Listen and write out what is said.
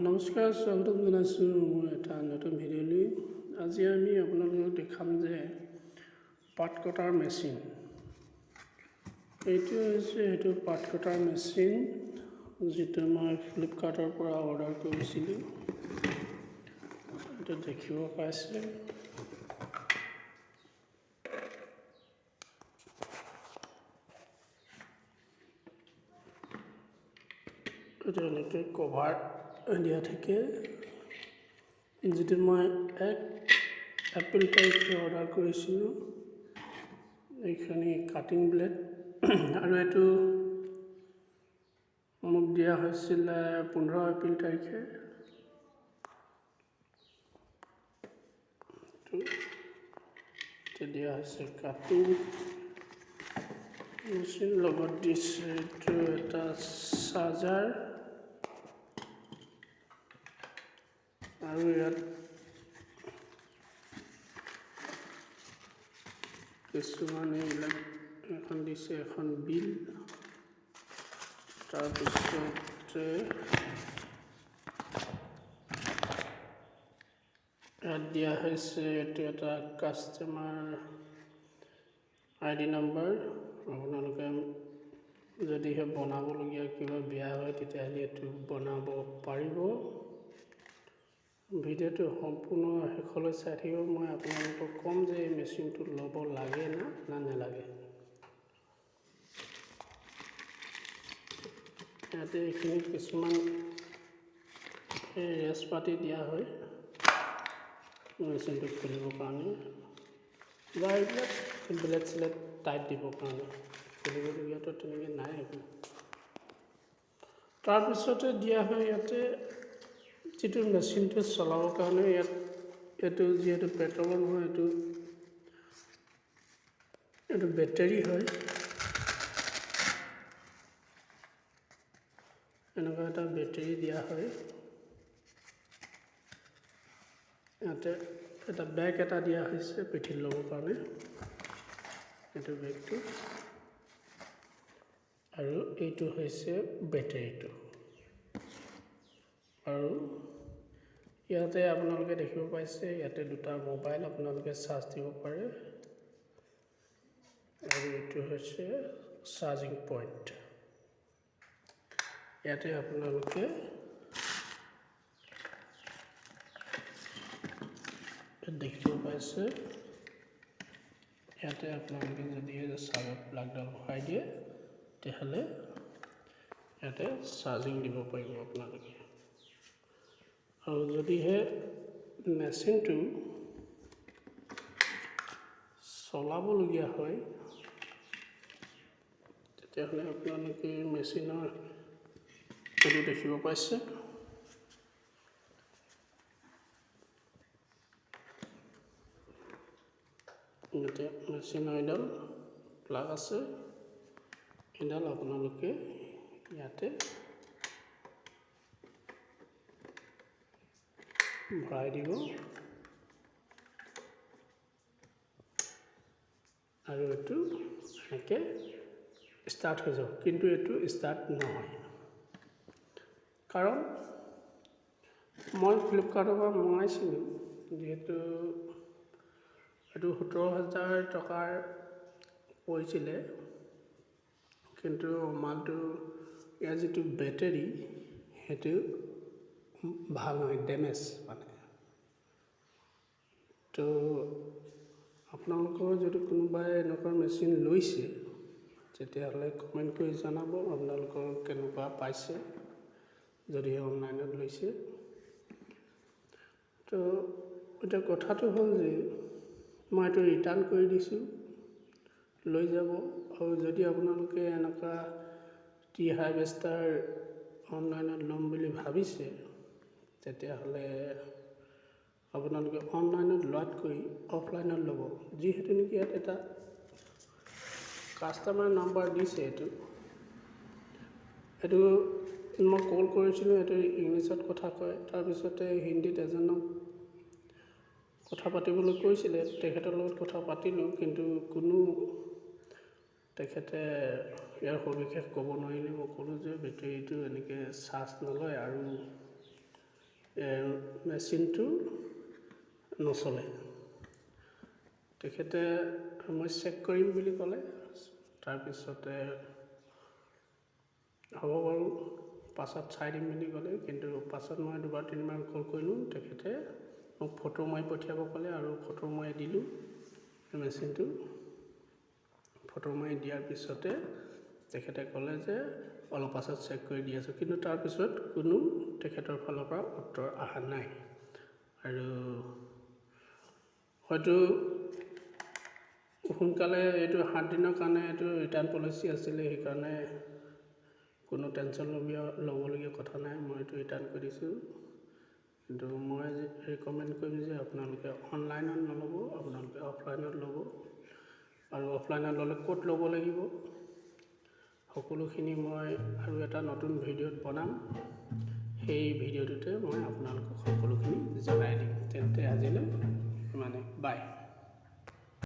নমস্কাৰ, স্বাগতম জনাইছোঁ মোৰ এটা নতুন ভিডিঅ'লৈ। আজি আমি আপোনালোকক দেখাম যে পাত কটাৰ মেচিন। এইটো হৈছে সেইটো পাত কটাৰ মেচিন, যিটো মই ফ্লিপকাৰ্টৰ পৰা অৰ্ডাৰ কৰিছিলোঁ। এইটো দেখিব পাইছে। এইটো এনেকৈ কভাৰ দিয়া থাকে, যিটো মই 1 এপ্ৰিল তাৰিখে অৰ্ডাৰ কৰিছিলোঁ। এইখিনি কাটিং ব্লেড আৰু এইটো মোক দিয়া হৈছিলে 15 এপ্ৰিল তাৰিখে। এইটো দিয়া হৈছে কাটিং মেচিন, লগত দিছে এইটো এটা চাৰ্জাৰ। আৰু ইয়াত কিছুমান এইবিলাক এখন দিছে, এখন বিল। তাৰপিছতে ইয়াত দিয়া হৈছে এইটো এটা কাষ্টমাৰ আই ডি নম্বৰ। আপোনালোকে যদিহে বনাবলগীয়া কিবা বেয়া হয়, তেতিয়াহ'লে এইটো বনাব পাৰিব। ভিডিঅ'টো সম্পূৰ্ণ শেষলৈ চাই থাকিব। মই আপোনালোকক ক'ম যে এই মেচিনটো ল'ব লাগে না না নেলাগে। ইয়াতে এইখিনি কিছুমান ৰেচ পাতি দিয়া হয় মেচিনটো খুলিবৰ কাৰণে বা এইবিলাক ব্লেড চেলেড টাইট দিবৰ কাৰণে। খুলিবলগীয়াতো তেনেকৈ নাই একো। তাৰপিছতে দিয়া হয় ইয়াতে যিটো মেচিনটো চলাবৰ কাৰণে। ইয়াত এইটো যিহেতু পেট্ৰলৰ নহয়, এইটো এইটো বেটেৰী হয়। এনেকুৱা এটা বেটেৰী দিয়া হয়। ইয়াতে এটা বেগ এটা দিয়া হৈছে পিঠিত ল'বৰ কাৰণে, এইটো বেগটো। আৰু এইটো হৈছে বেটেৰীটো। আৰু ইয়াতে আপোনালোকে দেখিব পাইছে, ইয়াতে দুটা মোবাইল আপোনালোকে চাৰ্জ দিব পাৰে। আৰু এইটো হৈছে চাৰ্জিং পইণ্ট। ইয়াতে আপোনালোকে দেখিব পাইছে, ইয়াতে আপোনালোকে যদি চাৰ্জত প্লাগডাল ভৰাই দিয়ে, তেতিয়াহ'লে ইয়াতে চাৰ্জিং দিব পাৰিব আপোনালোকে। আৰু যদিহে মেচিনটো চলাবলগীয়া হয়, তেতিয়াহ'লে আপোনালোকে মেচিনৰ এইটো দেখিব পাইছে। ইয়াতে মেচিনৰ এডাল প্লাগ আছে। এডাল আপোনালোকে ইয়াতে ভৰাই দিব আৰু এইটো এনেকৈ ষ্টাৰ্ট হৈ যাব। কিন্তু এইটো ষ্টাৰ্ট নহয়, কাৰণ মই ফ্লিপকাৰ্টৰ পৰা মঙাইছিলোঁ যিহেতু এইটো 17,000 টকাৰ পৰিছিলে। কিন্তু মালটো ইয়াৰ যিটো বেটেৰী, সেইটো ভাল নহয়, ডেমেজ মানে। তো আপোনালোকৰ যদি কোনোবাই এনেকুৱা মেচিন লৈছে, তেতিয়াহ'লে কমেণ্ট কৰি জনাব আপোনালোকৰ কেনেকুৱা পাইছে, যদি অনলাইনত লৈছে। তো এতিয়া কথাটো হ'ল যে মই এইটো ৰিটাৰ্ণ কৰি দিছোঁ, লৈ যাব। আৰু যদি আপোনালোকে এনেকুৱা টি হাৰভেষ্টাৰ অনলাইনত ল'ম বুলি ভাবিছে, তেতিয়াহ'লে আপোনালোকে অনলাইনত লোৱাতকৈ অফলাইনত ল'ব। যিহেতু নেকি ইয়াত এটা কাষ্টমাৰ নাম্বাৰ দিছে। এইটো এইটো মই কল কৰিছিলোঁ, এইটো ইংলিছত কথা কয়। তাৰপিছতে হিন্দীত এজনক কথা পাতিবলৈ কৈছিলে। তেখেতৰ লগত কথা পাতিলোঁ, কিন্তু কোনো তেখেতে ইয়াৰ সবিশেষ ক'ব নোৱাৰিলে। মই ক'লোঁ যে বেটেৰীটো এনেকৈ চাৰ্জ নলয় আৰু মেচিনটো নচলে। তেখেতে মই চেক কৰিম বুলি ক'লে। তাৰপিছতে হ'ব বাৰু, পাছত চাই দিম বুলি ক'লে। কিন্তু পাছত মই দুবাৰ তিনিবাৰ কল কৰিলোঁ, তেখেতে মোক ফটো মাৰি পঠিয়াব ক'লে আৰু ফটো মাৰি দিলোঁ। মেচিনটো ফটো মাৰি দিয়াৰ পিছতে তেখেতে ক'লে যে অলপ পাছত চেক কৰি দি আছোঁ। কিন্তু তাৰপিছত কোনো তেখেতৰ ফালৰ পৰা উত্তৰ অহা নাই আৰু হয়তো সোনকালে এইটো 7 দিনৰ কাৰণে এইটো ৰিটাৰ্ণ পলিচি আছিলে, সেইকাৰণে কোনো টেনশ্যন ল'বলগীয়া কথা নাই। মই এইটো ৰিটাৰ্ণ কৰি দিছোঁ। কিন্তু মই ৰিকমেণ্ড কৰিম যে আপোনালোকে অনলাইনত নল'ব, আপোনালোকে অফলাইনত ল'ব। আৰু অফলাইনত ল'লে ক'ত ল'ব লাগিব, সকলোখিনি মই আৰু এটা নতুন ভিডিঅ'ত বনাম। সেই ভিডিঅ'টোতে মই আপোনালোকক সকলোখিনি জনাই দিম। তেন্তে আজিলৈ ইমানে, বাই।